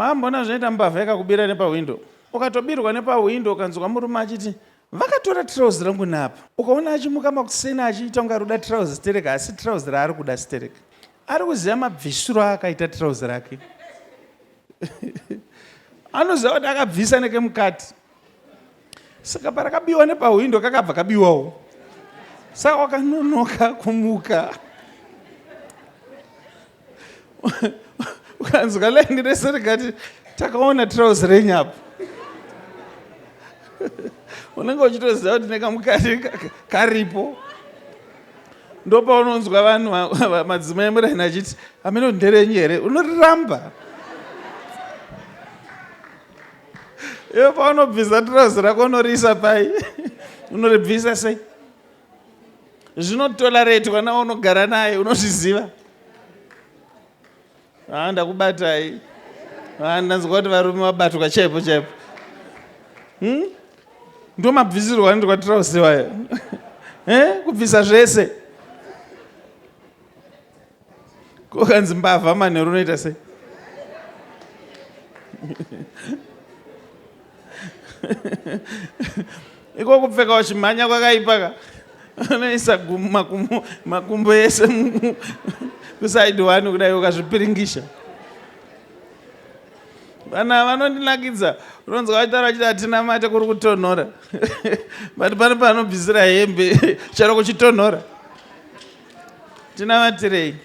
Makamboona zvinoita mbavha yakakubira nepahwindo? Ukatobirwa nepahwindo ukanzwa murume achiti vakatora trouse rangu napa. Ukaona achimuka makuseni achiita kunge ari kuda trouse sterek asi trouse raari kuda sterek. Ari kuziva mabvisiro aakaita trouse rake. Anoziva kuti akabvisa nekemukati. Saka parakabiwa nepahwindo kakabva kabiwawo. Saka wakanonoka kumuka. Ukanzwa laini rese rikati takaona trouse renyu apo. Unenge uchitoziva kuti nekamukati karipo. Ndopaunonzwa vanhu madzimai emuraini achiti hameno nderenyu here, unoriramba. Iwe paunobvisa trouse rako unoriisa pai? Unoribvisa sei? Zvinotoleratwa nawo unogara naye unozviziva. Ah, ndakubatai. Ah, ndanzwa kuti varume vabatwa chaipo chaipo. Ndomabvisirwo anoitwa trouse wayo. Eh? Kubvisa zvese. Kokanzi mbavha manheru unoita sei? Iko kupfeka uchimhanya kwakaipa ka. Unoisa makumbo ese kusaidi one kudai ukazvipiringisha. Vana vanondinakidza, unonzwa vachitaura vachiti hatina mate kuri kutonhora. But pane panobvisira hembe chero kuchitonhora. Tinamatirei.